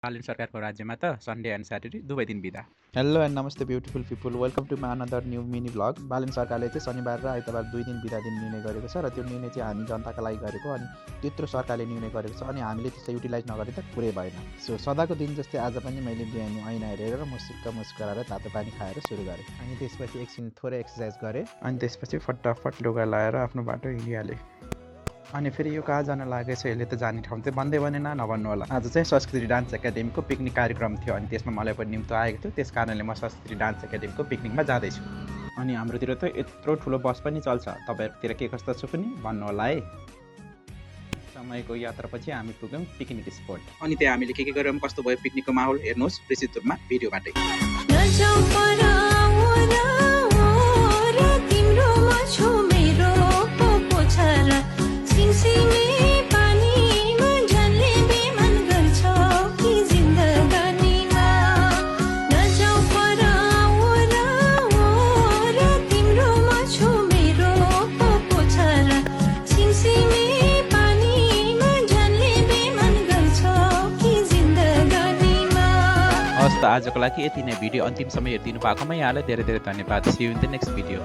हालिन सरकारको राज्यमा त सन्डे एन्ड स्याटरडे दुवै दिन बिदा। Hello and namaste beautiful people, welcome to my another new mini vlog. Balen सरकारले चाहिँ शनिबार र आइतबार 2 दिन बिदा दिन निर्णय गरेको छ र त्यो निर्णय चाहिँ हामी जनताका लागि गरेको, अनि त्यत्रो सरकारले निर्णय गरेको छ अनि हामीले त्यसलाई युटिलाइज नगरे त पुरै भएन। सो सदाको दिन जस्तै आज पनि मैले बिहान ऐना हेरेर मुस्क मुस्कुराएर तातो पानी खाएर सुरु गरेँ। अनि त्यसपछि एकछिन थोरै एक्सर्साइज गरेँ अनि त्यसपछि फटाफट लुगा लाएर आफ्नो बाटो हिँडिहालेँ। अनि फेरि यो कहाँ जान लागेको छ, यसले त जाने ठाउँ चाहिँ भन्दै भनेन नभन्नु होला। आज चाहिँ संस्कृति डान्स एकाडेमीको पिकनिक कार्यक्रम थियो अनि त्यसमा मलाई पनि निम्तो आएको थियो, त्यस कारणले म संस्कृति डान्स एकाडेमीको पिकनिकमा जाँदैछु। अनि हाम्रोतिर त यत्रो ठुलो बस पनि चल्छ, तपाईँहरूतिर के कस्तो छ पनि भन्नु होला है। समयको यात्रापछि हामी पुग्यौँ पिकनिक स्पोट। अनि त्यहाँ हामीले के गर्यौँ, कस्तो भयो पिकनिकको माहौल हेर्नुहोस् विस्तृत रूपमा भिडियोबाटै। आजको लागि यति नै। भिडियो अन्तिमसम्म हेरिदिनु भएकोमा यहाँलाई धेरै धेरै धन्यवाद। See you in the next video.